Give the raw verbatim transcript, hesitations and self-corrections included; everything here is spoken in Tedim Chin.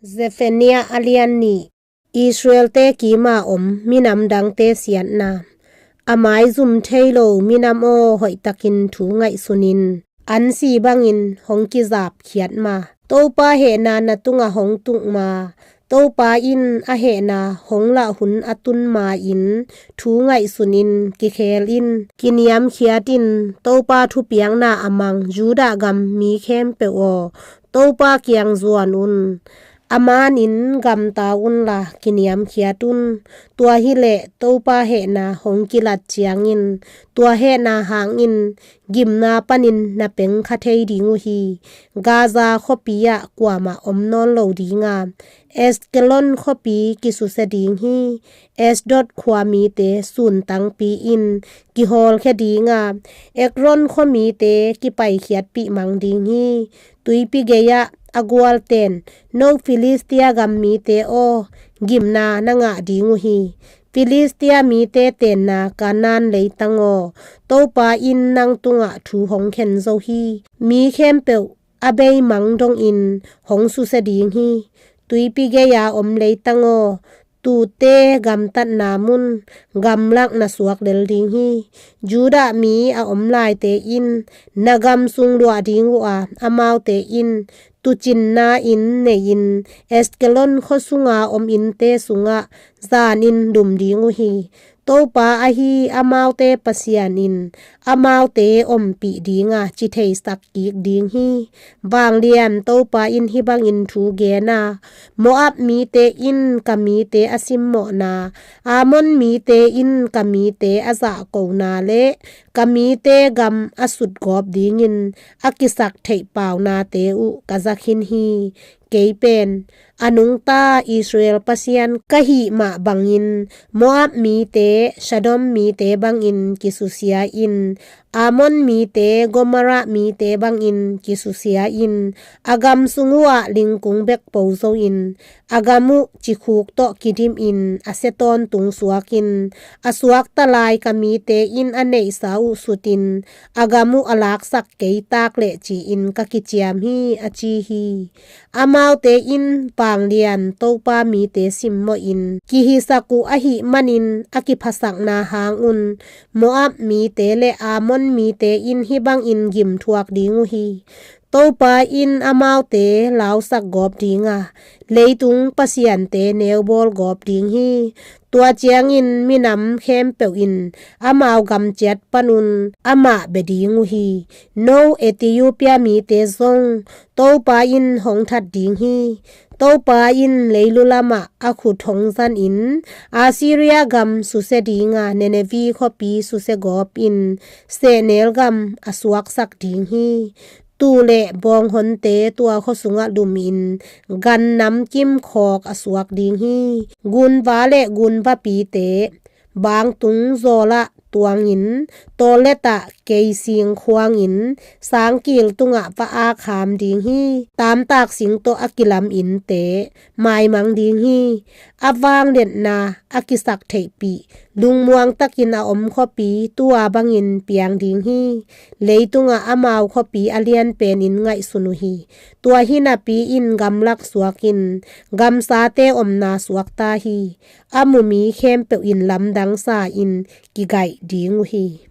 Zephaniah a lian nih. Israelte kima om minam dangte siatna. A maizum thei lo minam aw, hoihtakin thu ngaihsun in. An si bangin hong kizap khiat ma. Topa hehna na tungah hong tung ma. Topa in a hehna hong lah hun a tun ma in thu ngaihsun in, kikhel in, kiniamkhiat in. Topa thupiakna a mang Judah gam mi khempeuh aw, Topa kiang zuan un. A man in gamta unla kiniamkhiat un. Tua hileh Topa hehna hong kilat ciangin, tua hehna hangin gimna panin na peng kha thei ding uh hi. Gaza khuapi ah kuamah om nawn lo ding a, Ashkelon khuapi kisusia ding hi. Ashdod khua mite suntangpi in kihawlkhia ding a, Ekron khua mite kipaikhiatpih mang ding hi. Tuipi gei-ah a gualten, "No Filistia gam mite aw, gimna na ngah ding uh hi. Filistia mite tenna Kanaan leitang aw, Topa in nang tungah thu hong khen zo hi. Mi khempeuh a beimang dongin hong susia ding hi. Tuipi gei-a om leitang aw, tuute gamtatna mun, gamlak na suak lel ding hi. Judah mi a om laite in na gam sung luah ding uh a, amaute in tuucinna inn nei-in Ashkelon khua sunga om innte sungah zanin lum ding uh hi. Topa ahi amaute Pasian in amaute ompih ding a, ci theisak kik ding hi." Vanglian Topa in hih bangin thu gen a, "Moab mite in ka mite a simmawhna, Ammon mite in ka mite a zahkona le ka mite gam a sutgawp dingin a kisak theih paunate uh ka za khin hi. Kei pen a nungta Israel Pasian ka hih mah bangin Moab mite, Sodom mite bangin kisusia in, Ammon mite, Gomorrah mite bangin kisusia in, a gam sung uhah lingkung bek po zo in, a gam uh cikhuk tawh kidim in, a sia tawntung suak in, a suakta lai ka mite in a neihsa uh sut in, a gam uh a laksak kei tak leh ci-in ka kiciam hi," a ci hi. Amaute in vanglian Topa mite simmawhin kihisak uh ahih manin a kiphasakna hang un Moab mite le Ammon mite in hih bangin gimthuak ding uh hi. Topa in amaute lausak gawp ding a, leitung pasiante neubawl gawp ding hi. Tua ciangin minam khempeuh in amau gamciat panun amah bia ding uh hi. No Ethiopia mite zong Topa in hong that ding hi. Topa in leilu lamah a khut hong zanin Assyria gam susia ding a, Nineveh khuapi susia gawp in sehnel gam a suaksak ding hi. Tuu le bawnghonte tua khua sungah lumin gan namkim khawk a suak ding hi. Gunva le gunvapite, bangtung zawlah tuangin, tawlletah keising khuangin, sangkil tungah va-ak ham ding hi. Tamtak sing tawh a kilam innte maimang ding hi. A vangliatna a kisak theihpih, lungmuang takin a om khuapi tua bangin piang ding hi. Leitungah amau khuapi a lianpenin ngaihsun uh hi. Tua hi napi-in gamlak suakin gamsate omna suakta hi. A mu mi khempeuh in lamdang sa-in kigaih ding uh hi.